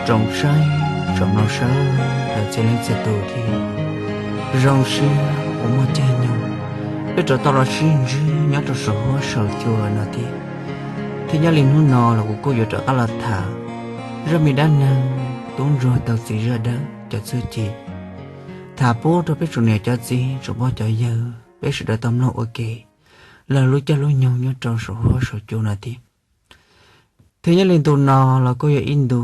Zoo saib, tsoom mloog sawv daws txhia leej txhia tus thiab. Zoo siab uas muaj caij nyoog peb rov tau los sib ntsib nyob rau saum huab saum cua no thiab. Thiab nyob li hnub no los kuv kuj yuav rov qab los tham zaj me dab neeg tub ntsuag tau txiv zaj dawb cov txuj ci, tham pub rau peb tsoom niam cov txiv tsoom pog cov yawg peb sawv daws tau mloog ua ke lawv lub caij lub nyoog nyob rau saum huab saum cua no thiab. Thiab nyob li ntu no los kuj yog ib ntu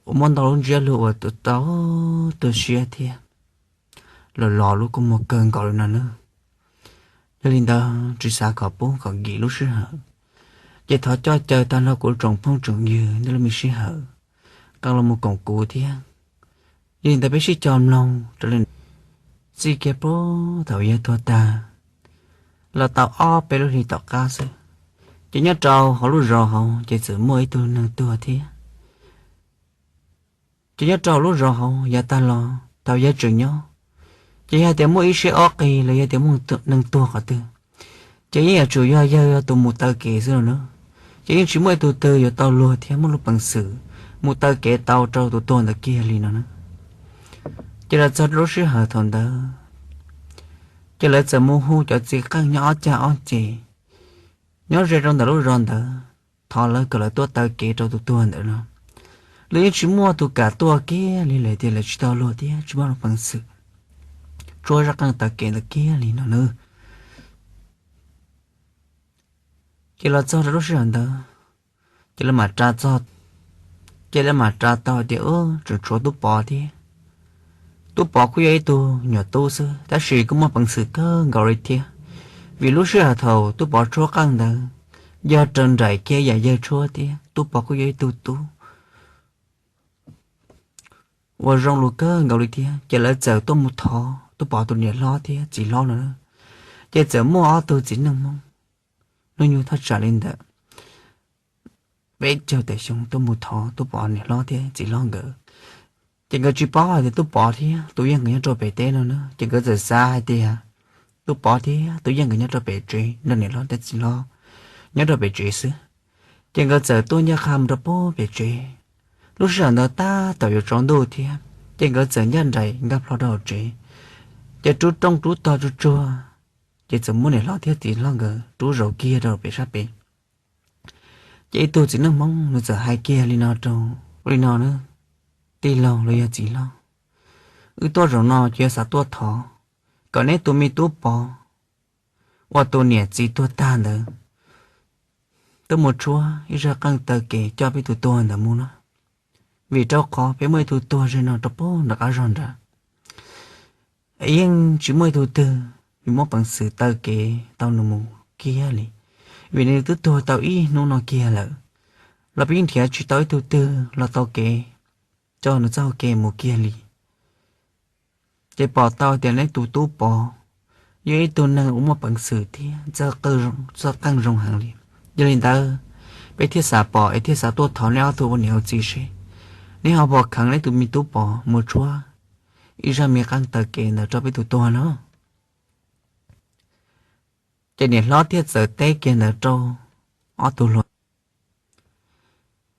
uas muaj ntau lub ntsiab lus uas tu tau tu siab thiab los los lub kua muag kawg nkaus li no nawb. Yog li ntawd tsis xav kom pub kom nkim lub sij hawm, ces thov coj caw tag nrho kuv tsoom phooj tsoom ywg nej lub me sij hawm qee los mus koom kuv thiab. Yog li ntawd peb sib cog mloog raws li txij kiag puag thaum yawg tuag tag los tau ob peb lub hlis tom qab xwb, ces nyob rau hauv lub zos hauv ces txawm muaj ib tug neeg tuag thiab. Ces nyob rau lub zos hauv yav tag los thaum yawg tseem nyob, ces yog tias muaj ib siab ob qig los yog tias muaj neeg tuag qhov twg, ces yeej yuav tsum yog yawg yog tus mus taw kev xwb no na. Ces yeej tsis muaj ib tug twg yuav tau luag thiab muaj lub peev xwm mus taw kev tau rau tus tuag ntawd kiag li no na. Ces los txog rau lub sij hawm thaum ntawd, ces lawv txawm mus hu cov txiv qeej nyob ob cag ob ces nyob ze rau ntawm lub zos ntawd, thov lawv kom lawv tuaj taw kev rau tus tuag ntawd no. Lawv yeej tsis muaj tus kam tuaj kiag li lawm tias lawv tsis tau luag thiab tsis muaj lub peev xwm tshuab zaj qeej taw kev ntawd kiag li no na. Ces los txog rau lub sij hawm ntawd, ces lawv mam ras txog, ces lawv mam ras tau hais tias tseem tshuav Tub Pov thiab. Tub Pov kuj yog ib tug nyuam tub xwb tab sis kuj muaj peev xwm kawg nkaus li thiab, vim lub sij hawm thaum Tub Pov tshuab qeej ntawd yog raws nraim kiag yam yawg tshuab thiab Tub Pov kuj yog ib tug tub uas zoo lus kawg nkaus li thiab. Ces lawv txawm tuaj mus thov Tub Pov tus niam hlob thiab txiv hlob no, ces txawm muaj ob tug txiv neej Hmoob hnub nyoog thaj tsam li ntawm peb caug tawm xyoo tuaj mus thov Tub Pov niam hlob thiab txiv hlob nkawd. Ces nkawd tsis paub hais tias Tub Pov thiab Tub Yeej nkawd nyob rau pem teb no na, ces nkawd txawm xav hais tias Tub Pov thiab Tub Yeej nkawd nyob rau pem tsev, nrog niam hlob thiab txiv hlob nyob rau pem tsev xwb. Ces nkawd txawm tuaj ncaj qha mus rau puag pem tsev. Lub sij hawm ntawd tab tom yuav tsaus ntuj thiab, ces nkawd txawm ncaj nraim nkag plho rau hauv tsev, ces rub rooj rub tog tsuag tsuag, ces txawm muab niam hlob thiab txiv hlob nkawd rub zaum kiag rau pem sab pem. Ces ib tug txiv neej Hmoob nws txawm hais kiag li no rau, li no na: Tij laug los yog txiv hlob, wb tuaj zaum no ces yog xav tuaj thov kom neb tus me Tub Pov uas tus niam txiv tuag tag ntawd tuaj mus tshuab ib zaj qeej taw kev coj peb tus tuag ntawd mus no, vim rau qhov peb muaj ib tug tuag ze no rau puag nram qab zog nrad, yeej tsis muaj ib tug twg muaj peev xwm taw kev tau nws mus kiag li, vim nws twb tuag tau ib hnub no kiag lawm, los peb yeej nrhiav tsis tau ib tug twg los tau kev coj nws txoj hau kev mus kiag li. Ces pom tau tias neb tus Tub Pov yog ib tug neeg uas muaj peev xwm thiab txawj qeej zoo heev li. Yog li ntawd, peb thiaj xav pom es thiaj xav tuaj thov neb ob tug ua niam ua txiv seb neb ho puas kheev neb tus me Tub Pov mus tshuab ib zaj me qeej taw kev ntawd rau peb tus tuag no. Ces niam hlob thiaj txawm teb kiag ntawd rau ob tug hluas: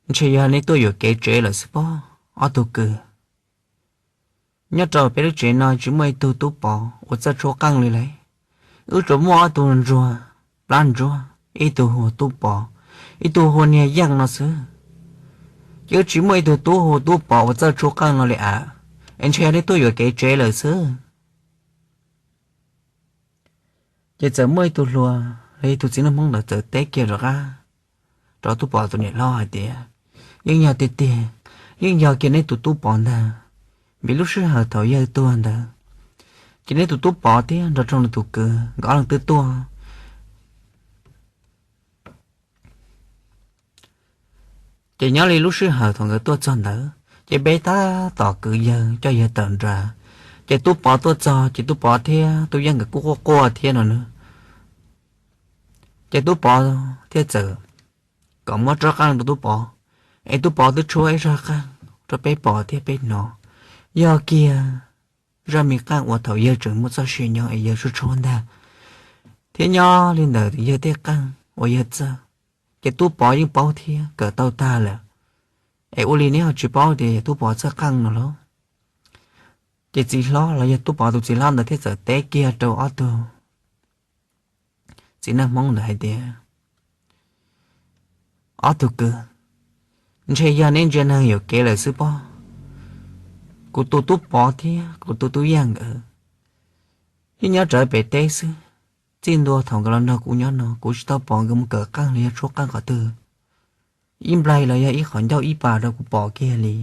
Ntshe yog neb tuaj yuam kev tsev lawm xwb pob ob tug kwv. Nyob rau peb lub tsev no tsis muaj ib tug Tub Pov uas txawj tshuab qeej li lawm. Wb tsuas muaj ob tug ntsuag plab ntsuab, ib tug hu ua Tub Pov, ib tug hu ua niag Yeej no xwb. Ces wb tsis muaj ib tug tub hu ua Tub Pov uas txawj tshuab qeej no li as, es ntshe yog neb tuaj yuam kev tsev lawm xwb. Ces txawm muaj ib tug hluas los yog ib tug txiv neej Hmoob ntawd txawm teb kiag rov qab rau Tub Pov tus niam hlob hais tias: Yeej yog tiag tiag, yeej yog kiag neb tus Tub Pov ntag, vim lub sij hawm thaum yawg tuag ntawd ces neb tus Tub Pov thiab nrog rau nws tus kwv nkawd ob leeg twb tuaj. Ces nyob li lub sij hawm thaum nkawd tuaj txog ntawd ces peb tab tom kwv yawg coj yawg tawm nrad. Ces Tub Pov tuaj txog ces Tub Pov thiab Tub Yeej nkawd kuj quaj quaj thiab no na. Ces Tub Pov thiaj txawm kom muab rab qeej rau Tub Pov, es Tub Pov twb tshuab ib zaj qeej rau peb pom thiab peb hnov, yog kiag zaj me qeej uas thaum yawg tseem muaj txoj sia nyob es yawg tshuab tshuab ntag, thiab nyob li ntawm yawg tej qeej uas yawg txawj, ces Tub Pov yeej paub thiab kawm tau tag lawm. Es ua li neb ho tsis paub tias yog Tub Pov txawj qeej no los? Ces txiv hlob los yog Tub Pov tus txiv hlob ntawd thiaj txawm teb kiag rau ob tug txiv neej Hmoob ntawd hais tias, ob tug kwv, ntshe yog neb ntsia neeg yuam kev lawm xwb pob. Kuv tus Tub Pov thiab kuv tus Tub Yaj nkawd yeej nyob rawv pem teb xwb. Txij ntua thaum nkawd los nrog kuv nyob no kuv tsis tau pom nkawd mus kawm qeej los yog tshuab qeej qhov twg, ib nplaig los yog ib qhov ncauj ib pas rau kuv pom kiag li.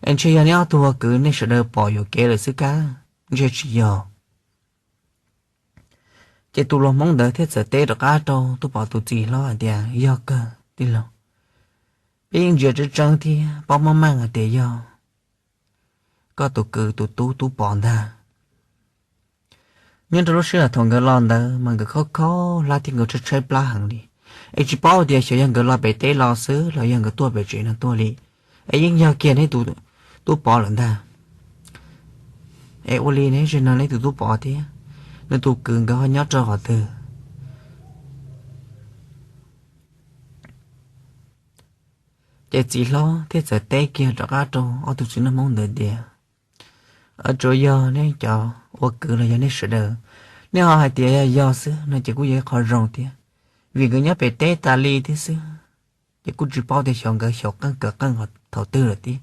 Es ntshe yog neb ob tug kwv nej sawv daws pom yuam kev lawm xwb kab, ntshe tsis yog. Ces tus hluas Hmoob ntawd thiaj txawm teb rov qab rau Tub Pov tus txiv hlob hais tias, yog kawg tij laug, peb yeej ntsia tseeb tseeb thiab paub meej meej hais tias yog koj tus kwv tus tub Tub Pov ntag. Nyob rau lub sij hawm thaum nkawd los ntawd mas nkawd khaub khaub hlab thiab nkawd tshaib tshaib plab heev li, es tsis paub tias xyov yog nkawd los pem teb los xwb los yog nkawd tuaj pem tsev no tuaj li. Es yeej yog kiag neb tus Tub Pov lawm ntag. Es ua li ne, zaum no neb tus Tub Pov thiab nws tus kwv nkawd ho nyob rau qhov twg? Ces txiv hlob thiaj txawm teb kiag rov qab rau ob tug txiv neej Hmoob ntawd tias, tsuas yog nej cov ua kwv los yog nej sawv daws, nej ho hais tias yog yog xwb no ces kuj yog ib qho zoo thiab, vim nkawd nyob pem teb tas li thiab xwb. Ces kuj tsis paub tias xyov nkawd xyaum qeej kawm qeej thaum twg lawm thiab.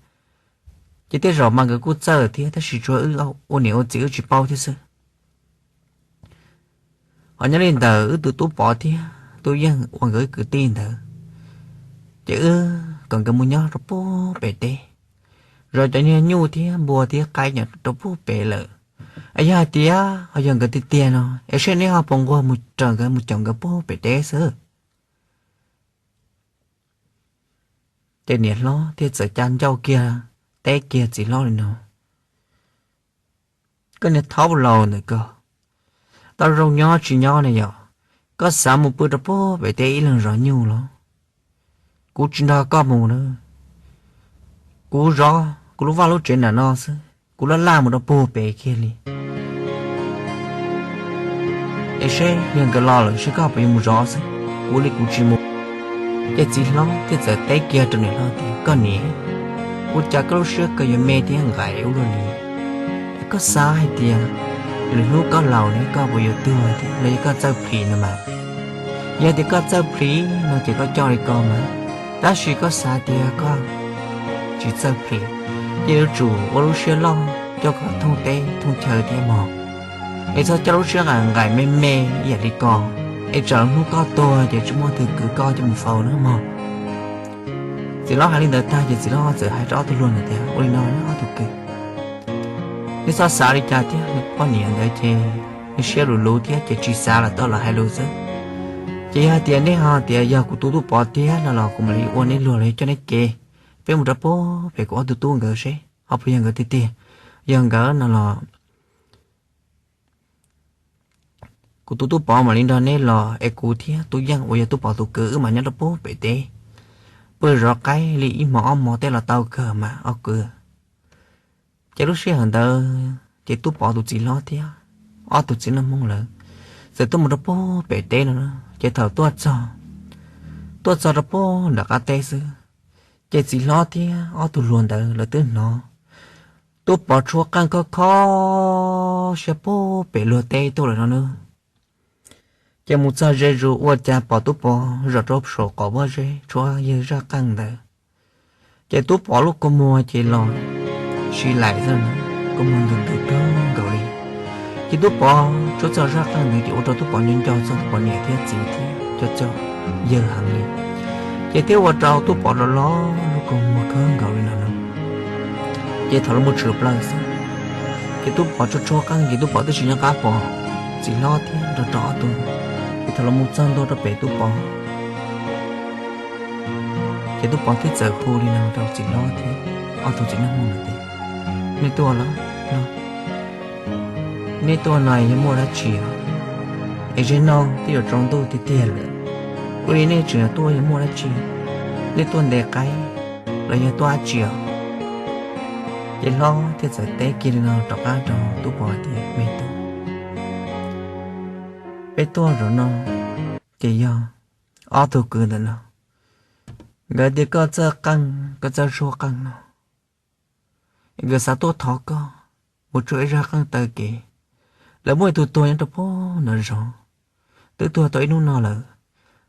Ces tej zaum mas nkawd kuj txawj thiab, tab sis tsuas wb ua niam ua txiv wb tsis paub thiab xwb. Ho nyob li ntawm wb tus Tub Pov thiab Tub Yeej uas nkawd wb kwv tij ntawd, ces wb kom nkawd mus nyob rau puag pem teb, zov cov nyuj thiab npua thiab qaib nyob rau puag pem lawm. Es yog hais tias ho yog nkawd tiag tiag no, es seb neb ho puas nquag mus raws nkawd mus caum nkawd puag pem teb xwb? Ces niam hlob thiaj txawm ca ncauj kiag teb kiag txiv hlob li no, koj niag thaub laus ntawm koj, tau zoo nyob tsis nyob ne yom, koj xav mus pw rau puag pem teb ib leeg zov nyuj los? Kuv tsis nrog koj mus na. Kuv zov kuv lub vaj lub tsev nram no xwb, kuv laj laj mus rau puag pem kiag li. Es seb yog nkawd los lawm seb koj puas yuav mus zov xwb, kuv li kuv tsis mus. Ces txiv hlob thiaj txawm teb kiag rau niam hlob tias, koj niam, ua cas koj lub siab koj yuav me thiab nqaim ua luaj li? Koj xav hais tias lwm hnub koj laus ne koj puas yuav tuag thiab los yog koj txawj plhis no mas? Yog tias koj txawj plhis no ces koj coj li ko mas, tab sis koj xav tias koj tsis txawj plhis, ces yuav tsum ua lub siab loj coj kom thooj teb thooj chaw thiab mog. Es txhob coj lub siab nqaim nqaim me me ib yam li ko, es tsam hnub koj tuag ces tsis muaj leej twg kwv koj coj mus faus na mog. Txiv hlob hais li ntawd tag ces txiv hlob txawm hais rau ob tug hluas ntawd tias, ua li no ob tug kwv, nej txhob xav li cas thiab, poj niam ntawd ces nws siab luv luv thiab ces tsis xav los tau los hais lus xwb. Ces yog hais tias nej ho tias yog kuv tus Tub Pov tiag no los kuv mam li ua neb luag los coj neb kev, peb mus rau puag pem kuv ob tug tub nkawd seb ho puas yog nkawd tiag tiag. Yog nkawd no los kuv tus Tub Pov mam li nrog neb los, es kuv thiab Tub Yeej uas yog Tub Pov tus kwv wb mam nyob rau puag pem teb, pw zov qaib li ib hmos ob hmos tej los tau kawg mas ob kwv. Ces lub sij hawm ntawd ces Tub Pov tus txiv hlob thiab ob tug txiv neej Hmoob lawv txawm tuaj mus rau puag pem teb no. Ces thaum tuaj txog, tuaj txog rau puag nram qab teb xwb, ces txiv hlob thiab ob tug hluas ntawd lawv twb hnov Tub Pov tshuab qeej khob khob siab puag pem luag teb tuaj lawm no na. Ces mus txog ze zus ua cas pom Tub Pov zaum rau saum qaum pob zeb tshuab yawg zaj qeej ntawd. Ces Tub Pov lub kua muag ces los si laim xwb, kua muag ntws ntws kawg nkaus li. Ces Tub Pov tshuab txog zaj qeej ntawd ces ua rau Tub Pov nco nco txog Tub Pov niam thiab txiv thiab cov cov yawg heev li. Ces thiaj ua rau Tub Pov los los lub kua muag kawg nkaus li no na. Ces thaum lawv mus tshwm plaws xwb, ces Tub Pov tshuab tshuab qeej ces Tub Pov twb tsis nco qab pom txiv hlob thiab nrog rau ob tug. Ces thaum lawv mus txog ntua rau pem Tub Pov, ces Tub Pov thiaj txawm hu li no rau txiv hlob thiab ob tug txiv neej Hmoob no tias, nej tuaj los? Neb tuaj no yog muaj dab tsi? Es zaum no twb yuav tsaus ntuj tiag tiag lawm, ua li nej tseem tuaj yog muaj dab tsi? Nej tuaj ntes qaib los yog tuaj dab tsi os? Ces hlob thiaj txawm teb kiag li no rov qab rau Tub Pov tias, me tub, peb tuaj zaum no ces yog ob tug kwv ntawm no Nkawd tias koj txawj qeej, koj txawj tshuab qeej no, nkawd xav tuaj thov koj mus tshuab ib zaj qeej taw kev. Lawv muaj ib tug tuag nyob rau pem nram zos, twb tuag tau ib hnub no lawm,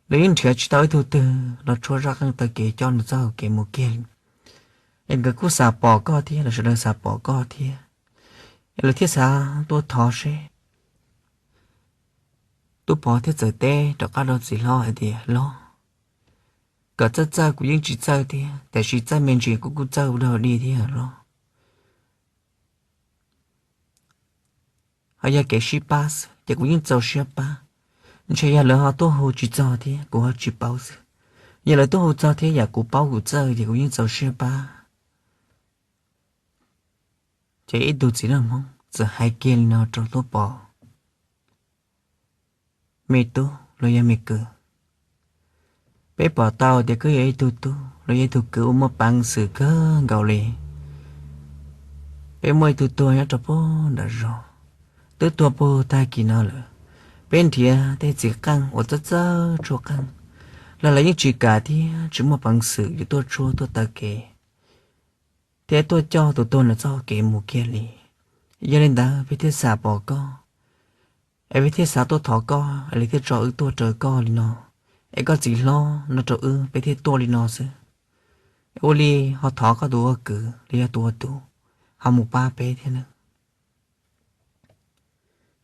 lawv yeej nrhiav tsis tau ib tug twg los tshuab zaj qeej taw kev coj nws txoj hau kev mus kiag li. Es nkawd kuj xav pom koj thiab, lawv sawv daws xav pom koj thiab, es lawv thiaj xav tuaj thov seb. Tub Pov thiaj txawm teb rov qab rau txiv hlob hais tias, Hlob, kom txawj txawj kuv yeej tsis txawj thiab, tiam sis txawj me ntsis kuv kuj txawj ua dog dig thiab hlob. Ho yog kev sib pab xwb ces kuv yeej txaus siab pab. Ntshe yog lawv ho tuaj hu tsis txog thiab kuv ho tsis paub xwb. Yog lawv tuaj hu txog thiab yam kuv paub kuv txawj ces kuv yeej txaus siab pab. Ces ib tug txiv neej Hmoob txawm hais kiag li no rau Tub Pov, Me tub los yog me kwv, peb pom tau tias koj yog ib tug tub los yog ib tug kwv uas muaj peev xwm kawg nkaus li. Peb muaj ib tug tuag nyob rau pem nram zos, twb tuag puag tag kis no lawm. Peb nrhiav tej txiv qeej uas txawj txawj tshuab qeej los lawv yeej tsis kam thiab tsis muaj peev xwm yuav tuaj tshuab tuaj taw kev thiab tuaj coj tus tuag nws txoj kev mus kiag li. Yog li ntawd peb thiaj xav pom koj, es peb thiaj xav tuaj thov koj, es lawv thiaj tso wb tuaj raws koj li no, es koj txiv hlob no rau wb peb thiaj tuaj li no xwb. Ua li ho thov koj tus ua kwv los yog tus ua tub ho mus pab peb thiab nawb.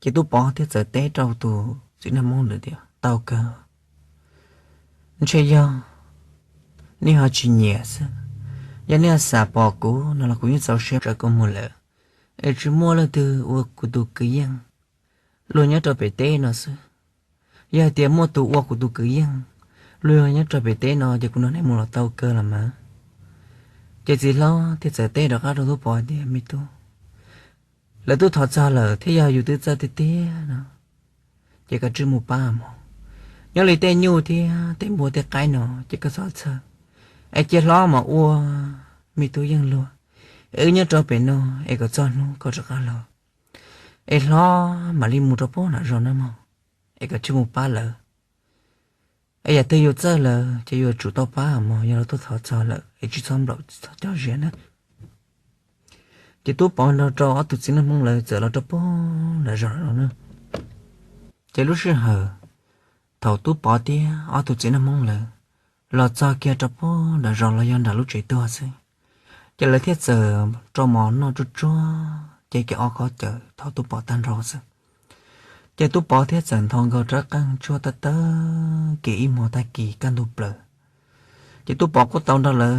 Ces Tub Pov thiaj txawm teb rau tus txiv neej Hmoob ntawd tias, Tau kawg, ntshe yog nej ho tsis nyiam xwb. Yog nej xav pom kuv no los kuv yeej txaus siab tsa koj mus lawm, es tsis muaj leej twg ua kuv tus kwv yeej, luag nyob rau pem teb no xwb. Yog hais tias muaj tus ua kuv tus kwv yeej, luag nyob rau pem teb no ces kuv nrog nej mus los tau kawg los mas. Ces txiv hlob thiaj txawm teb rov qab rau Tub Pov tias, Me tub, lawv twb thov txog lawm thiab yog yus twb txawj tiag tiag no ces koj tsij mus pab mog. Nyob li tej nyuj thiab tej npua tej qaib no ces koj txhob txhawj, es cia hlob mas ua me tub yeej luag, es wb nyob rau pem no es kom txog hnub koj rov qab los, es hlob mam li mus rau pem nram zos na mog, es koj tsij mus pab lawv. Es yam twg yus txawj lawm ces yuav tsum tau pab mog, yog lawv tuaj thov txog lawm es tsis txhob nplaum tsis txhob coj zias na. Ces Tub Pov nrog rau ob tug txiv neej Hmoob lawv txawm los rau pem nram zos no na. Ces lub sij hawm thaum Tub Pov thiab ob tug txiv neej Hmoob lawv los txog kiag rau pem nram zos los yog nram lub tsev tuag xwb, ces lawv thiaj txawm rau mov noj tsuag tsuag ces kev ob khob cawv thov Tub Pov tag nrho xwb. Ces Tub Pov thiaj txawm nthos nkaus rab qeej tshuab tawg tawg kev ib hmos tag kis kaj ntug plaws. Ces Tub Pov kuj tau nrog lawv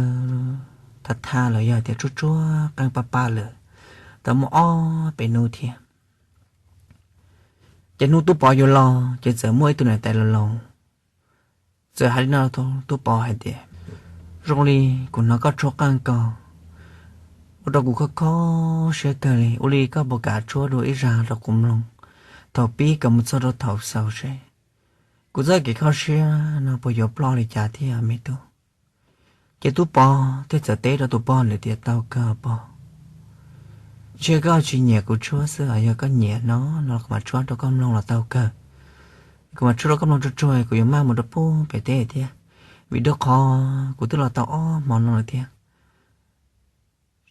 tham tham los yog tias tshuab tshuab qeej pab pab lawm tau muaj ob peb hnub thiab. Ces hnub Tub Pov yuav los ces txawm muaj ib tug niam tais laus laus txawm hais li no rau Tub Pov hais tias, Zoo li kuv hnov koj tshuab qeej ko ua rau kuv kho kho siab kawg li, ua li koj puas kam tshuab dua ib zaj rau kuv mloog thaum pib kom mus txog rau thaum xaus seb kuv txoj kev kho siab no puas yuav ploj li cas thiab me tub? Ces Tub Pov thiaj txawm teb rau tus pog ntawd tias, Tau kawg pog, ntshe koj tsis nyiam kuv tshuab xwb, yog koj nyiam no no kuv mam tshuab rau koj mloog los tau kawg. Kuv mam tshuab rau koj mloog tsuag tsuag, kuv yuav maj mus rau pem teb thiab, vim rau qhov kuv twb los tau ob hmo no lawm thiab,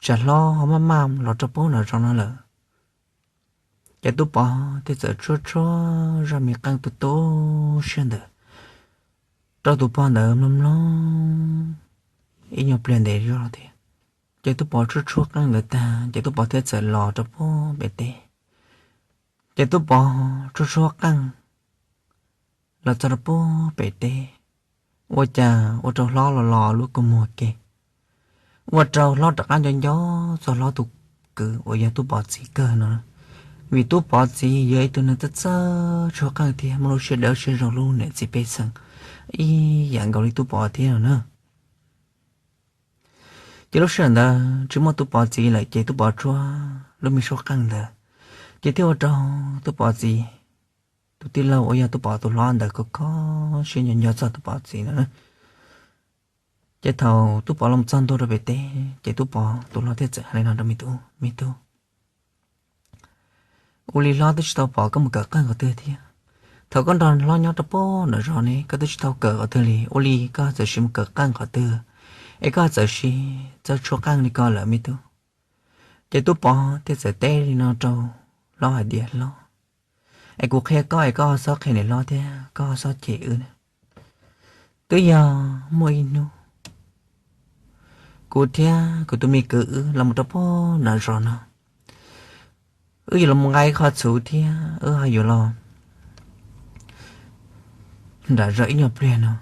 tsam hlob ho maj maj los rau pem nram zos no lawm. Ces Tub Pov thiaj txawm tshuab tshuab zaj me qeej tu tu siab ntawd rau tus pog ntawd mloog mloog ib nyuag pliag ntev zog thiab. Ces Tub Pov tshuab tshuab qeej ntawd tag ces Tub Pov thiaj txawm los rau pem teb. Ces Tub Pov tshuab tshuab qeej los txog rau pem teb, ua cas ua rau hlob los los lub kua muag ke, ua rau hlob rov qab nco nco txog hlob tus kwv uas yog Tub Pov txiv kawg no, vim Tub Pov txiv yog ib tug neeg txawj txawj tshuab qeej thiab muaj lub siab dawb siab zoo hlub niam txiv pej xeem ib yam nkaus li Tub Pov thiab no na. Ces lub sij hawm ntawd tsis muaj Tub Pov txiv lawm ces Tub Pov tshuab lub me suab qeej ntawd, ces thiaj ua rau Tub Pov txiv tus tij laug uas yog Tub Pov tus hlob ntawd kho kho siab nco nco txog Tub Pov txiv no. Ces thaum Tub Pov los txog ntua rau pem teb ces Tub Pov tus hlob thiaj txawm hais li no rau me tub, Me tub, ua li hlob twb tsis tau pom koj mus kawm qeej qhov twg thiab, Thaum koj nrog hlob nyob rau pem nram zos ne koj twb tsis tau kawm qhov twg li, ua li koj txawm sim mus kawm qeej qhov twg, es koj txawm sim txawj tshuab qeej li ko lawm me tub. Ces tub Pov thiaj txawm teb li no rau hlob hais tias, Hlob, es kuv qhia koj es koj txhob qhia niam hlob thiab koj txhob cem wb na. Twb yog muaj ib hnub kuv thiab kuv tus me kwv wb los mus rau pem nram zos no, wb yuav los nqa ib qho txhuv thiab wb ho yuav los nram zos ib nyuag pliag no.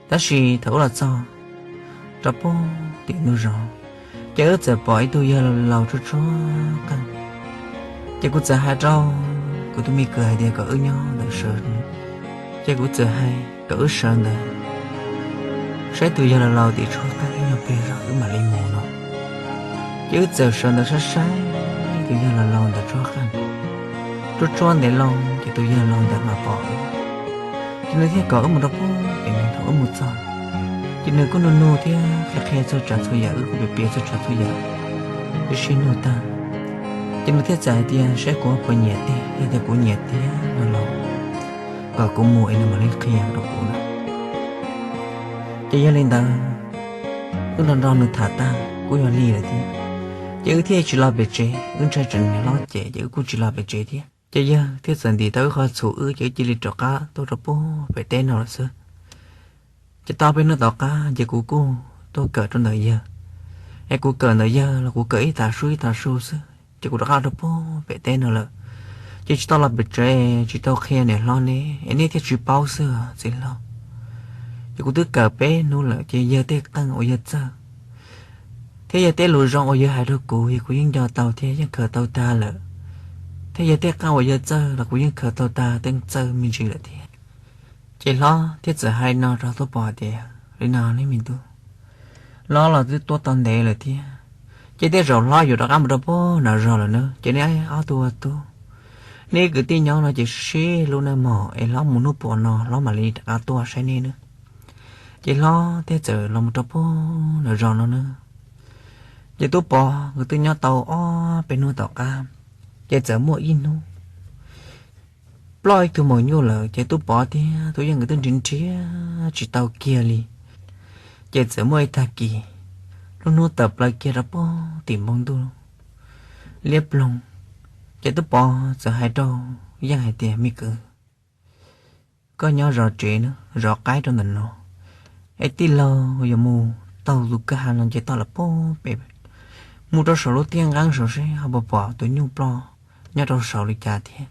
Tab sis thaum wb los txog rau pem tim ntug zos, ces wb txawm pom ib tug yawg laus tshuab tshuab qeej. Ces kuv txawm hais rau kuv tus me kwv hais tias kom wb nyob ntawd sawv, ces kuv txawm hais kom wb sawv ntawd saib tus yawg laus laus tim tshuab qeej ib nyuag pliag zog wb mam li mus no. Ces wb txawm sawv ntawd saib saib tus yawg laus laus ntawd tshuab qeej. Tshuab tshuab ntev loo ces tus yawg laus ntawd mam pom wb, ces nws thiaj kom wb mus rau pem, ces nws thaum wb mus txog, ces nws kuj nug nug thiab qhia qhia txhua tsav txhua yam, wb kuj piav piav txhua tsav txhua yam, wb sib nug tag, ces nws thiaj txawm hais tias saib kuv puas nyiam tiag, yog tias kuv nyiam tiag no los kom kuv mus es nws mam li qhia rau kuv na. Ces yog li ntawd, wb nrog nrog nws tham tag kuj yog li lawm thiab, ces wb thiaj tsis los pem tsev, wb ntshai tsam niam hlob cem ces wb kuj tsis los pem tsev thiab. Ces yawg thiaj txawm ntim tau wb qhov txhuv wb ces wb cia li rov qab tuaj rau pem teb no lawm xwb. Ces tau peb hnub tom qab ces kuv kuj tuaj kawm rau ntawm yawg, es kuv kawm ntawm yawg los kuv kawm ib tav su ib tav su xwb ces kuv rov qab rau pem teb no lawm. Ces tsis tau los pem tsev, tsis tau qhia niam hlob ne, es nej thiaj tsis paub xwb txiv hlob. Ces kuv twb kawm peb hnub lawm ces yawg tej qeej uas yawg txawj thiab yawg tej lus zoo uas yawg hais rau kuv es kuv yeej nco tau thiab yeej khaws tau tag lawm, thiab yawg tej qeej uas yawg txawj los kuv yeej khaws tau tag, tej txawj me ntsis lawm thiab. Ces hlob thiaj txawm hais no rau tub Pov tias, Li no ne me tub, hlob los twb tuaj tau ntev lawm thiab, ces tej zaum hlob yuav rov qab mus rau pem nram zos lawm na, ces nej ob tug ua tub, nej kwv tij nyob no ces sib hlub nawb mog, es hlob mus hnub puas no hlob mam li rov qab tuaj saib nej na. Ces hlob thiaj txawm los mus rau pem nram zos no na. Ces tub Pov nkawd twb nyob tau ob peb hnub tom qab, ces txawm muaj ib hnub ploj ib tug maum nyuj lawm, ces tub Pov thiab tub Yeej nkawd twb nrhiav nrhiav tsis tau kiag li. Ces txawm muaj ib tag kis, lub hnub tawm plaws kiag rau pem tim npoo ntuj liab ploog, ces tub Pov txawm hais rau Yeej hais tias, Me kwv, koj nyob zov tsev na, zov qaib rau ntawm no, es tij laug yuav mus taug tus kwj ha no nce toj lawm pem, mus rau saum lub tiaj nqeeb saud seb ho puas pom tus nyuj ploj nyob rau saud li cas thiab.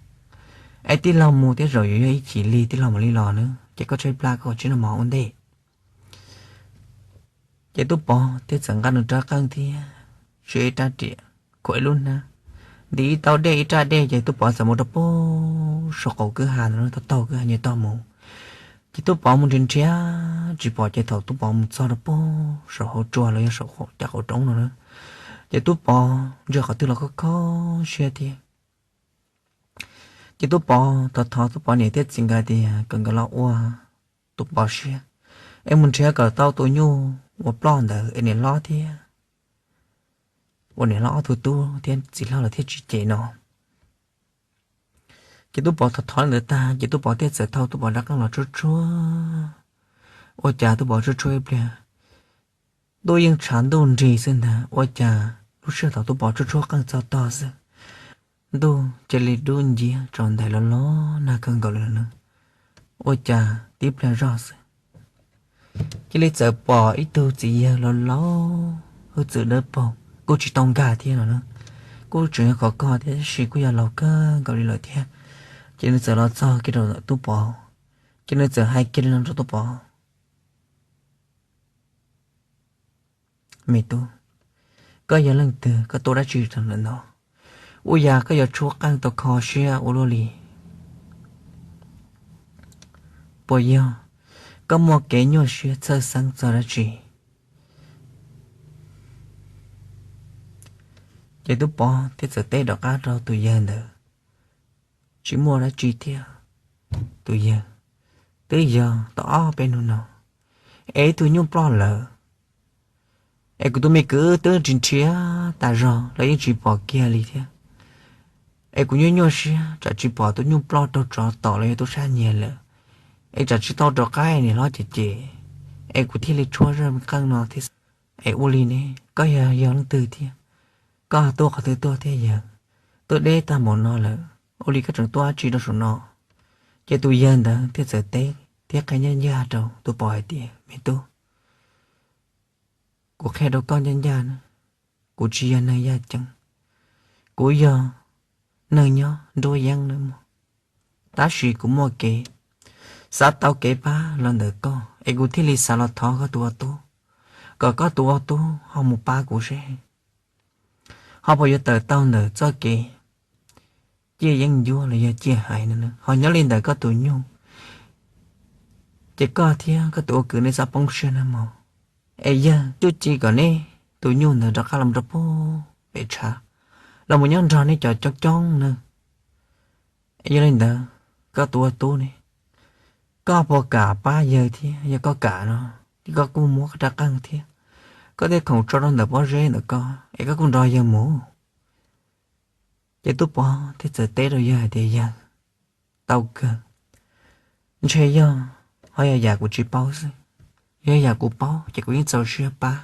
Es tij laug mus thiab zaum yuav yog ib chim li tij laug mam li los na, ces koj tshaib plab koj cia li noj mov ua ntej. Ces tub Pov thiaj txawm nqa nws rab qeej thiab siv ib rab riam khuam ib lub hnab, ntim ib tau dej ib rab dej, ces tub Pov txawm mus rau pem saum qaum kwj ha ntawd, taug kwj ha nce toj mus. Ces tub Pov mus nrhiav nrhiav tsis pom, ces thaum tub Pov mus txog rau pem saum hauv tsua los yog saum cov qauv roob no na, ces tub Pov ntsia qhov twg los khob khob siab thiab. Ces tub Pov thov thov tub Pov niam thiab txiv nkawd tias kom nkawd los ua tub Pov siab, es mus nrhiav kom tau tus nyuj uas ploj ntawd es niam hlob thiab, uas niam hlob ob tug tub thiab txiv hlob lawv thiaj tsis cem no. Ces tub Pov thov thov li ntawd tag, ces tub Pov thiaj txawm thau tub Pov rab qeej los tshuab tshuab. Ua cas tub Pov tshuab tshuab ib pliag, ntuj yeej tshav ntuj nrig xwb ntag. Ua cas lub sij hawm thaum tub Pov tshuab tshuab qeej txog tog xwb, ntuj cia li dub nciab tsaus ntais los los nag kawg nkaus li no. Ua cas tib pliag zoj xwb, cia li txawm pom ib tug txiv yawg laus laus, hwj txwv dawb paug, kuj tsis tau nkag thiab no na, kuj tseem yog khov kho thiab tab sis kuj yog laus kawg nkaus li lawm thiab. Ces nws txawm los txog kiag rau tub Pov, ces nws txawm hais kiag li no rau tub Pov, Me tub, koj yog leej twg, koj tuaj dab tsi rau ntawm no? Ua cas koj yuav tshuab qeej tau kho siab ua luaj li? Puas yog koj muaj kev nyuaj siab txhawj xeeb txog dab tsi? Ces tub Pov thiaj txawm teb rov qab rau tus yawg ntawd, Tsis muaj dab tsi thiab tus yawg, twb yog tau ob peb hnub no es ib tug nyuj ploj lawm, es kuv tus me kwv twb nrhiav nrhiav tas zog los yeej tsis pom kiag li thiab. Es kuv nyuaj nyuaj siab tsam tsis pom tus nyuj ploj raug tsov tom los yog tub sab nyiag lawm, es tsam tsis tau rov qab niam hlob cem cem, es kuv thiaj li tshuab zaj qeej no thiab. Es ua li ne, koj yog yog leej twg thiab? Koj tuaj qhov twg tuaj thiab yawg? Twb deb tag npaum no lawm, ua li koj tseem tuaj dab tsi rau saum no? Ces tus yawg ntawd thiaj txawm teb thiab qhia ncaj ncaj rau tus pov hais tias, me tub, kuv qhia rau koj ncaj ncaj na, kuv tsis yog neeg yaj ceeb, kuv yog neeg nyob nruab yeeb na mog. Tab sis kuv muaj kev xav tau kev pab los ntawm koj, es kuv thiaj li xav los thov koj tus ua tub, kom koj tus ua tub ho mus pab kuv seb ho puas yuav tawm tau ntawm txoj kev ciaj yeeb ncuab los yog ciaj hais no, ho nyob li ntawm koj tus nyuj, ces koj thiab koj tus ua kwv nej txhob poob siab nawb mog. Es yawg tsuj ci kom nej tus nyuj ntawd rov qab los rau pem tshav, los mus nyob nrog nej cov coob coob nawb. Yog li ntawd, koj tus ua tub ne, koj puas kam pab yawg thiab? Yog koj kam no, ces koj kuj muab koj rab qeej thiab, koj tej khoom tso rau ntawm pob zeb ntawm koj, es koj kuj nrog yawg mus. Ces tub pov thiaj txawm teb rau yawg hais tias, yawg, tau kawg, ntshe yog ho yog yam kuv tsis paub xwb, yog yam kuv paub ces kuv yeej txaus siab pab.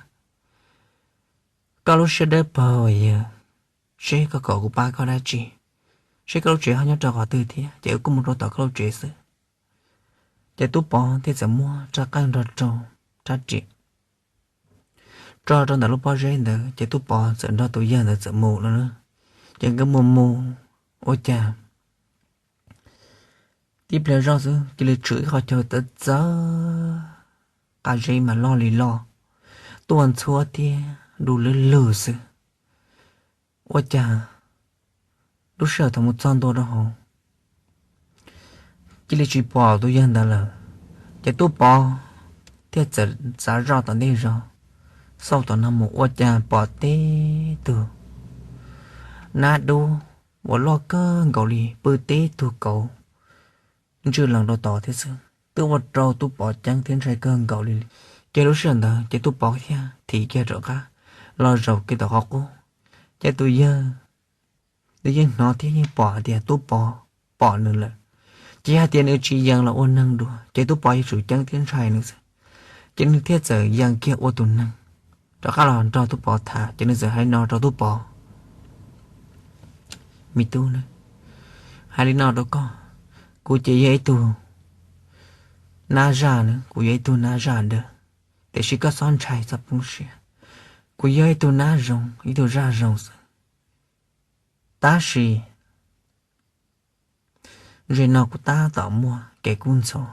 Koj lub siab dawb paug yawg, seb koj kom kuv pab koj dab tsi, seb koj lub tsev ho nyob rau qhov twg thiab, ces wb kuj mus rau tom koj lub tsev xwb. Ces tub pov thiaj txawm muab rab qeej nrog rau rab riam tso rau ntawm lub pob zeb ntawd, ces tub pov txawm nrog tus yawg ntawd txawm mus no na. Ces nkawd mus mus, ua cas tib pliag zoj xwb cia li tshwm ib qho chaw txawv txawv, qab zeb mas loj li loj, tuaj ntxhuab thiab du lwb lwg xwb. Ua cas lub sij hawm thaum mus txog ntua rau hauv, cia li tsis pom tus yawg ntawd lawm. Ces tub pov thiaj txawm txav zoj tom ntej zog, xauj tom no mus ua cas pom tib tug nab dub uas loj kawg nkaus li pw tib tug kauv ntswj lees rau tod thiab xwb, twb ua rau tub pov ceeb thiab ntshai kawg nkaus li. Ces lub sij hawm ntawd ces tub pov thiaj thim kiag rov qab los zaum kiag tom qhov qub. Ces tus yawg nws yeej hnov thiab yeej pom hais tias tub pov pom nws lawm. Ces yog hais tias nws tsis yees los ua neeg dua ces tub pov yuav tsum ceeb thiab ntshai nws xwb. Ces nws thiaj txawm yees kiag ua tus neeg rov qab los nrog tub pov tham. Ces nws txawm hais li no rau tub pov, me tub, hais li no rau koj, kuv ces yog ib tug nab zaj na, kuv yog ib tug nab zaj dawb, tiam sis koj txhob ntshai txhob poob siab. Kuv yog ib tug nab zoo ib tug zaj zoo xwb, tab sis ze no kuv tab tom muaj kev kub ntxhov,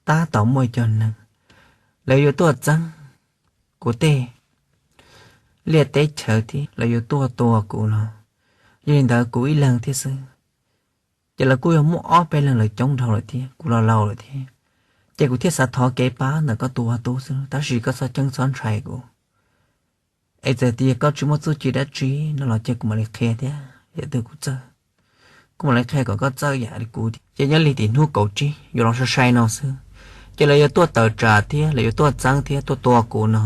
tab tom muaj cov neeg lawv yuav tuaj txeeb kuv tej liaj teb chaws thiab lawv yuav tuaj tua kuv no. Yog li ntawd kuv ib leeg thiab xwb, ces lawv kuj yog muaj ob peb leeg lawv coob dhau lawm thiab, kuv los laus lawm thiab. Ces kuv thiaj xav thov kev pab ntawm koj tus ua tub xwb, tab sis koj txhob ceeb txhob ntshai kuv. Es txawm tias koj tsis muaj txuj ci dab tsi no los cia kuv mam li qhia thiab, yam twg kuv txawj, kuv mam li qhia kom koj txawj yam li kuv thiab. Ces nyob li tim hnub kaum tsib yuav los sai sai no xwb, ces lawv yuav tuaj tawm tsam thiab lawv yuav tuaj txeeb thiab tuaj tua kuv no.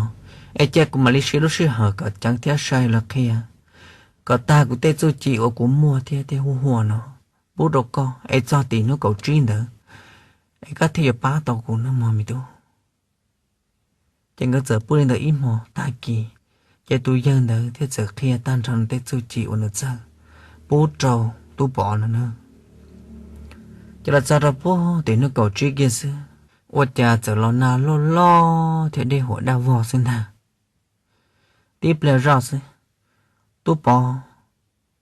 Es cia kuv mam li siv lub sij hawm kom ceev thiab sai los qhia kom tag kuv tej txuj ci uas kuv muaj thiab tej huj huam no pub rau koj, es txog tim hnub kaum tsib ntawd es koj thiaj yuav pab tau kuv nawb mog me tub. Ces nkawd txawm pw li ntawd ib hmos tag kis, ces tus yawg ntawd thiaj txawm qhia tag nrho nws tej txuj ci uas nws txawj pub rau tub pov no na. Ces los txog rau puag tim hnub kaum tsib kiag xwb, ua cas txawm los nag loj loj thiab dej huam daj vog xwb ntag. Tib pliag zoj xwb, tub pov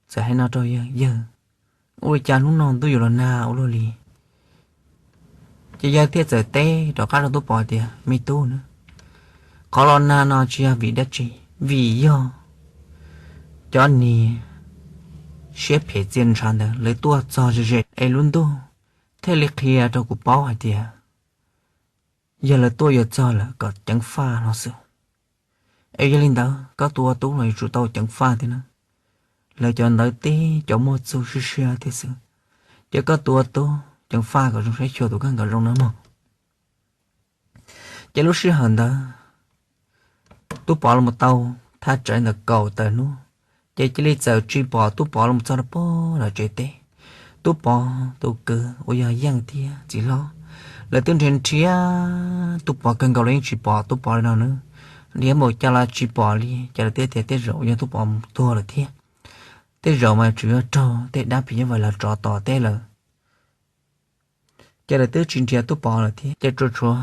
txawm hais no rau yawg, yawg, ua li cas hnub no ntuj yuav los nag ua luaj li? Ces yawg thiaj txawm teb rov qab rau tub pov tias, me tub na, qhov los nag no tsis yog vim dab tsi, vim yog cov niag siab phem txias ntshav ntawd lawv tuaj txog ze ze es lub ntuj thiaj li qhia rau kuv paub hais tias yog lawv tuaj yuav txog lawm kom ceev faj no xwb. Es yog li ntawd koj tus ua tub los yuav tsum tau ceev faj thiab na. Lawv cov ntawd tib cov muaj txuj siab siab thiab xwb, ces koj tus ua tub ceev faj kom zoo saib xyuas tus kheej kom zoo nawb mog. Ces lub sij hawm ntawd tub pov los tau thaj tsam ntawm kaum tawm hnub, Ces cia li txawm tsis pom Tub Pov los txog rau pem lawv tsev teb. Tub Pov tus kwv uas yog Yeej thiab txiv hlob, lawv twb nrhiav nrhiav Tub Pov kawg nkaus los yeej tsis pom Tub Pov li no nawb. Nrhiav npaum cas los tsis pom li, ces lawv thiaj tias tej zaum yog Tub Pov mus tuag lawm thiab. Tej zaum mas tsuas yog raug tej dab phim nyuj vais los rov tom teb lawm. Ces lawv twb tsis nrhiav Tub Pov lawm thiab, ces tsuas tshuav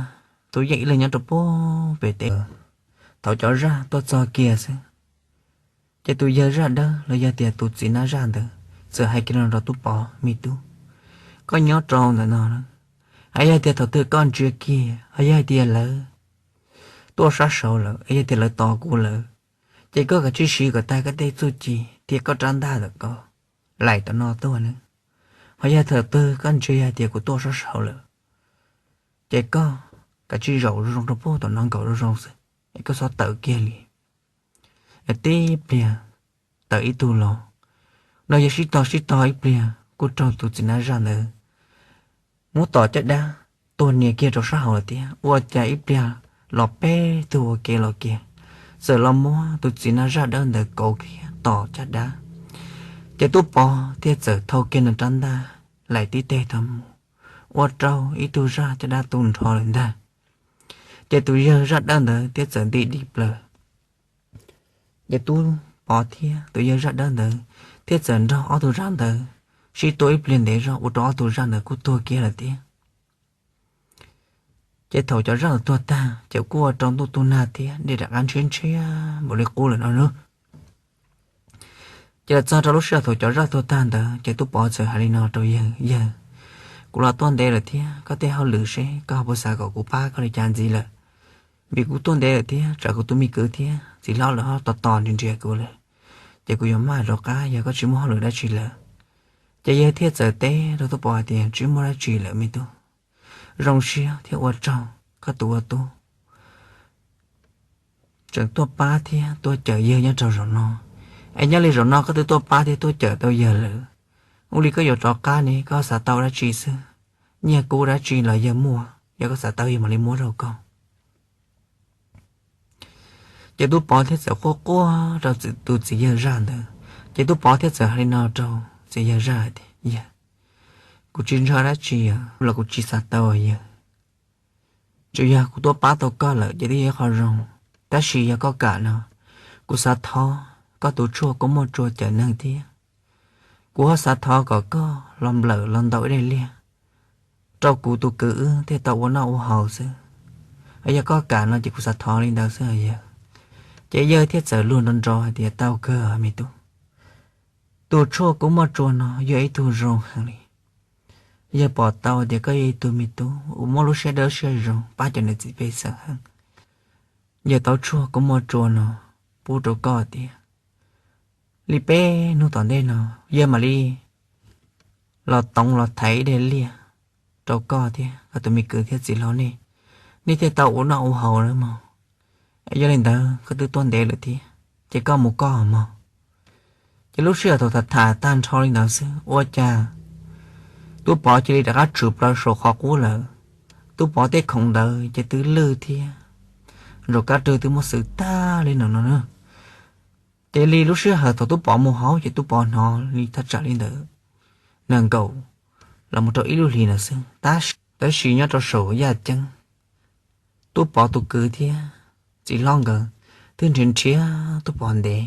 tus Yeej ib leeg nyob rau pem teb. Thaum cov zaj tuaj txog kiag xwb, ces tus yawg zaj dawb los yog tias tus txiv nab zaj ntawd txawm hais kiag no rau Tub Pov, Me tub, koj nyob rau ntawm no, yog tias thaum twg koj ntsia kiag, yog tias lawv tuaj sab saud lawm, yog tias lawv tos kuv lawm, ces koj kav tsij siv kom tag koj tej txuj ci thiab koj rab ntaj ntawm ko laim tom no tuaj nawb. Ho yog thaum twg koj ntsia yog tias kuv tuaj sab saud lawm, ces koj kav tsij zaum zoo zoo rau pem tom no nkaum zoo zoo xwb, es koj txhob tawm kiag li. Tib pliag tawm ib tug los, no yog sib tog sib tog ib pliag kuj raug tus txiv nab zaj ntawd muab tom caj dab tuag nias kiag rau sab hauv lawm thiab. Ua cas ib pliag los peb tug ua ke los kiag, txawm los muab tus txiv nab zaj dawb ntawd kauv kiag tom caj dab. Ces Tub Pov thiaj txawm thau kiag nws rab ntaj laim tib teg tag mus, ua rau ib tug zaj caj dab tu nrho lawm ntag. Ces tus yawg zaj dawb ntawd thiaj txawm nti dim plaws. Ces Tub Pov thiab tus yawg zaj dawb ntawd thiaj txawm nrog ob tug zaj ntawd sib tua ib pliag ntev zog ua rau ob tug zaj ntawd kuj tuag kiag lawm thiab. Ces thaum cov zaj ntawd tuag tag ces kuj ua rau ntuj tu nag thiab dej rov qab ntshiab ntshiab npaum li qub lawm no nawb. Ces los txog rau lub sij hawm thaum cov zaj tuag tag ntawd ces Tub Pov txawm hais li no rau yawg, Yawg, kuv los tuaj ntev lawm thiab koj tej hauj lwm seb koj ho puas xav kom kuv pab koj li cas ntxiv lawm? Vim kuv tuaj ntev lawm thiab tsam kuv tus me kwv thiab txiv hlob lawv ho tos tos nrhiav nrhiav kuv lawm, ces kuv yuav maj rov qab yog koj tsis muaj hauj lwm dab tsi lawm. Ces yawg thiaj txawm teb rau Tub Pov hais tias, Tsis muaj dab tsi lawm me tub, zoo siab thiab ua tsaug koj tus ua tub tseem tuaj pab thiab tuaj cawm yawg nyob rau zaum no. Es nyob li zaum no koj twb tuaj pab thiab tuaj cawm tau yawg lawm, ua li koj yuav rov qab ne koj xav tau dab tsi xwb? Nyiaj kub dab tsi los yawg muaj, yog koj xav tau yawg mam li muab rau koj. Ces Tub Pov thiaj txawm quaj quaj rau tus txiv yawg zaj ntawd. Ces Tub Pov thiaj txawm hais li no rau txiv yawg zaj tias, Yawg, kuv tsis ntshaw dab tsi los kuv tsis xav tau yawg. Tsuas yog kuv tuaj pab tau koj lawm ces twb yog ib qho zoo, tab sis yog koj kam no, kuv xav thov koj tus tshuaj kub muaj tsua cawm neeg thiab. Kuv ho xav thov kom koj los nplawm los ntaus ib daim liaj rau kuv tus kwv wb thiaj tau ua noj ua haus xwb. Yog koj kam no ces kuv xav thov li ntawd xwb yawg. Ces yawg thiaj txawm luag nrov nrov hais tias, Tau kawg me tub, tus tshuaj kub muaj tsua no yog ib tug zoo heev li. Yawg pom tau tias koj yog ib tug me tub uas muaj lub siab dawb siab zoo pab cov niam txiv pej xeem heev. Yawg tau tshuaj kub muaj tsua no pub rau koj tiag, li peb hnub tom ntej no yawg mam li los toov los thaiv ib daim liaj rau koj thiab koj tus me kwv thiab txiv hlob nej, nej thiaj tau ua noj ua haus lawm mog. Yog li ntawd koj twb tuaj ntev lawm thiab, ces koj mus koj mog. Ces lub sij hawm thaum tham tham tag nrho li ntawd xwb ua cas Tub Pov cia li rov qab tshwm plaws saum qhov qub lawm. Tub Pov tej khoom ntawd ces twb lwj thiab zaum kab rwg twb muab xwb tag li no no na. Ces li lub sij hawm thaum Tub Pov mus hauv ces Tub Pov hnov li thaj tsam li ntawd nees nkaum los mus rau ib lub hlis no xwb. Tab sis nyob rau saum yaj ceeb, Tub Pov tus kwv thiab txiv hlob nkawd twb nrhiav nrhiav Tub Pov ntev,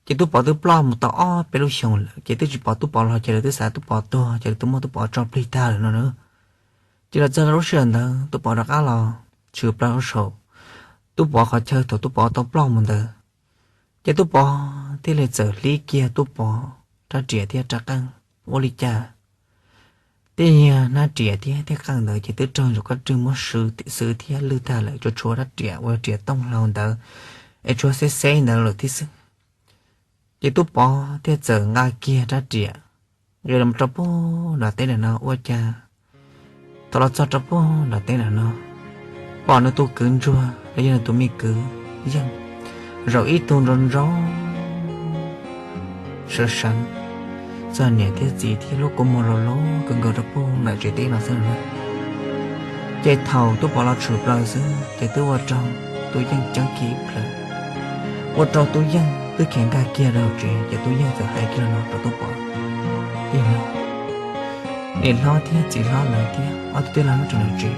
ces Tub Pov twb ploj mus tau ob peb lub xyoos lawm ces twb tsis pom Tub Pov los ces lawv twb xav Tub Pov tuag ces lawv twb muab Tub Pov tso plig tag lawm no na. Ces los txog rau lub sij hawm ntawd Tub Pov rov qab los tshwm plaws rau saum Tub Pov qhov chaw thaum Tub Pov tau ploj mus ntawd. Ces Tub Pov thiaj li txawm hlib kiag Tub Pov rab riam thiab rab qeej ua li cas tej yag hnab riam thiab tej qeej ntawd ces twb raug ntsaum kab rwg muab xwb thiab lwj tag lawm, tsuas tshuav rab riam uas riam tooj hlau ntawd es tshuav xeb xeb ntawd lawm thiab xwb. Ces Tub Pov thiaj txawm nqa kiag rab riam nqis los rau puag nram teb ntawm no ua cas thaum los txog rau puag nram teb ntawm no pom nws tus kwv ntsuag los yog nws tus me kwv Yeej zaum ib tug nroo nroo sawv seev txog niam thiab txiv thiab lub kua muag loj loj kawg nkaus rau puag nram tsev teb no xwb na. Ces thaum Tub Pov los tshwm plaws xwb ces twb ua rau Tub Yeej ceeb kiag ib plhaw, ua rau Tub Yeej twb khiav nkag kiag rau hauv tsev. Ces Tub Yeej txawm hais kiag no rau Tub Pov tias, Niam hlob thiab txiv hlob lawv thiab ob tug tij laug nyob rau hauv tsev,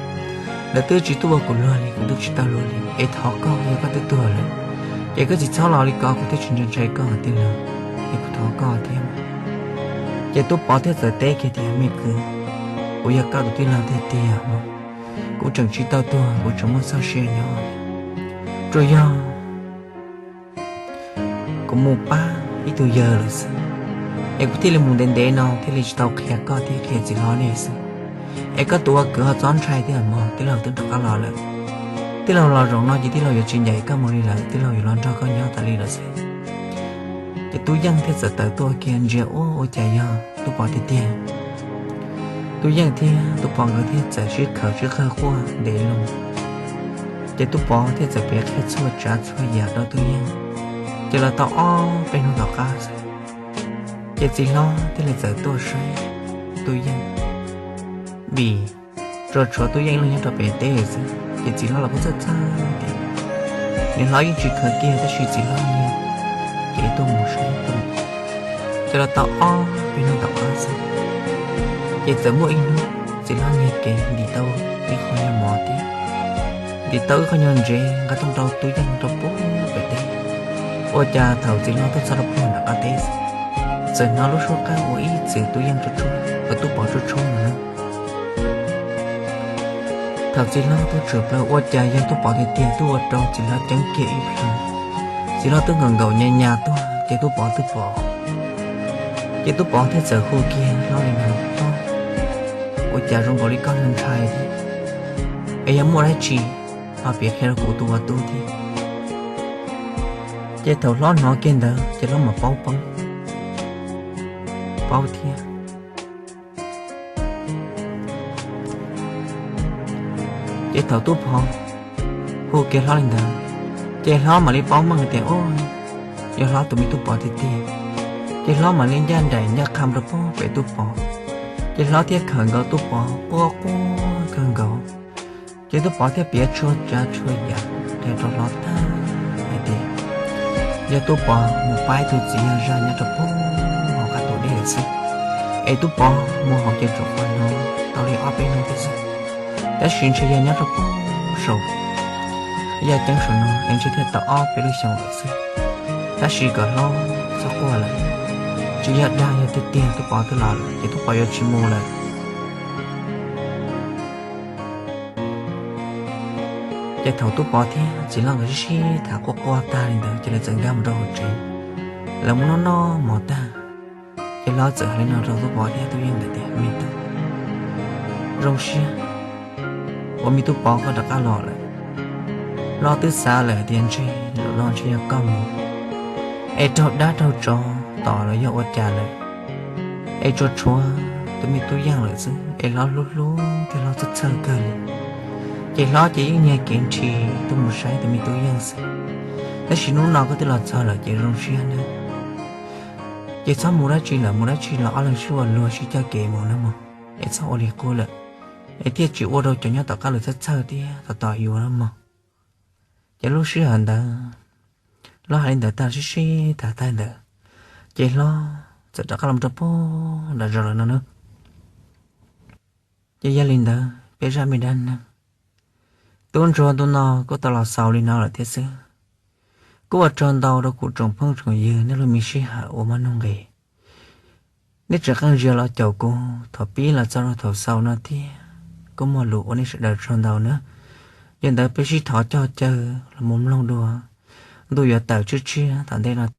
lawv twb tsis tuaj ua kuv luag li, kuv twb tsis tau luag li. Es thov koj, yog koj twb tuag lawm, ces koj tsis txhob los li ko, kuv thiaj tsis ntshai ntshai koj tiag lawm. Es kuv thov koj thiab. Ces Tub Pov thiaj txawm teb kiag tias, Me kwv, kuv yog koj tus tij laug tiag tiag, kuv tseem tsis tau tuag, kuv tseem muaj txoj sia nyob, tsuas yog kuv mus pab ib tug yawg lawm xwb, es kuv thiaj li mus ntev ntev no thiaj li tsis tau qhia koj thiab qhia txiv hlob nej xwb. Es koj tus ua kwv ho txhob ntshai thiab mog, tij laug twb rov qab los lawm. Tij laug los zaum no ces tij laug yuav tsis ncaim koj mus li lawm, tij laug yuav los nrog koj nyob tas li lawm xwb. Ces Tub Yeej thiaj txawm tawm tuaj kiag ntsia, ua ua cas yog Tub Pov tiag tiag. Tub Yeej thiab Tub Pov nkawd thiaj txawm sib khawm sib qawg quaj ntev loo. Ces Tub Pov thiaj txawm piav qhia txhua tsav txhua yam rau Tub Yeej. Ces los tau ob peb hnub tom qab xwb, ces txiv hlob thiaj li txawm tuaj saib Tub Yeej, vim tsuas tshuav Tub Yeej ib leeg nyob rau pem teb xwb. Ces txiv hlob los kuj txhawj txhawj tias, niam hlob yeej tsis khaws kiag, tab sis txiv hlob nyiag kev tuaj mus saib. Ces los tau ob peb hnub tom qab xwb, ces txawm muaj ib hnub txiv hlob nyiag kev ntim tau ib qho nyuag mov thiab ntim tau ib qho nyuag ntsev nqa tuaj rau Tub Yeej rau pem teb. Ua cas thaum txiv hlob tuaj txog rau puag nram qab teb, txawm hnov lub suab qab ua ib txwm Tub Yeej tsuj tsuav, Tub Pov tsuj tsuav no na. Thaum txiv hlob tuaj tshwm plaws ua cas yog Tub Pov tiag tiag, twb ua rau txiv hlob ceeb kiag ib plhaw. Txiv hlob twb nkaum nkaum nyas nyas tuaj ces Tub Pov twb pom. Ces Tub Pov thiaj txawm hu kiag hlob li no, Hlob, ua cas zoo nkaus li koj ntshai thiab? Es yog muaj dab tsi ho piav qhia rau kuv tus ua tub thiab. Ces thaum hlob hnov kiag ntawd ces hlob mam paub poob, paub thiab. Ces thaum Tub Pov hu kiag hlob li ntawd, ces hlob mam li paub meej tias, Ub, yog hlob tus me Tub Pov tiag tiag. Ces hlob mam li ncaj nraim ncaj qha rau puag pem Tub Pov. Ces hlob thiaj khawm nkaus Tub Pov quaj quaj kawg nkaus. Ces Tub Pov thiaj piav txhua tsav txhua yam qhia rau hlob tag hais tias, yog Tub Pov mus pab ib tug txiv yawg zaj nyob rau puag hauv qab tus dej lawm xwb, es Tub Pov mus hauv ces tsuas qhov no tau li ob peb hnub thiab xwb, tab sis ntshe yog nyob rau puag saum yaj ceeb saum no es ntshe thiaj tau ob peb lub xyoos lawm xwb. Tab sis kom hlob txhob quaj lawm, tsis yog dag, yog tiag tiag Tub Pov twb los lawm ces Tub Pov yuav tsis mus lawm. Ces thaum Tub Pov thiab txiv hlob nkawd sib sib tham quaj quaj tag li ntawd ces lawv txawm nkag mus rau hauv tsev, lawv mus noj noj mov tag, ces hlob txawm hais li no rau Tub Pov thiab Tub Yeej ntawd tias, Me tub, zoo siab uas me Tub Pov koj rov qab los lawm. Hlob twb xav lawm tias ntshe zaum no ntshe yog koj mus es raug dab raug tsov tom los yog ua cas lawm, es tsuas tshuav tus me Tub Yeej lawm xwb, es hlob hlub hlub thiab hlob txhawj txhawj kawg li. Ces hlob ces yeej nyiag kev nrhi tuaj mus saib tus me Tub Yeej xwb. Tab sis hnub no koj twb los txog lawm ces zoo siab nawb. Ces txhob mus dab tsi lawm, mus dab tsi los ob leeg sib ua luag sib coj kev mus nawb mog, es txhob ua li qub lawm, es thiaj tsis ua rau cov nyob tom qab lawv txhawj txhawj thiab tos tos yuav nawb mog. Ces lub sij hawm ntawd hlob hais li ntawd tag sib sib tham tag ntawd, ces hlob txawm rov qab los rau puag nram zos lawm no na. Ces yog li ntawd peb zaj me dab neeg Tub Ntsuag ntu no kuj tau los xaus li no lawm thiab xwb. Kuj ua tsaug ntau rau kuv tsoom phooj tsoom ywg nej lub me sij hawm uas muaj nuj nqis, nej tseem qee zaus los caum kuv thaum pib los txog rau thaum xaus no thiab. Kuj muaj lus ua nej sawv daws tsaug ntau nawb. Yog li ntawd peb sib thov coj caw los mus mloog dua ntu yuav tawm tshiab tshiab tom ntej no.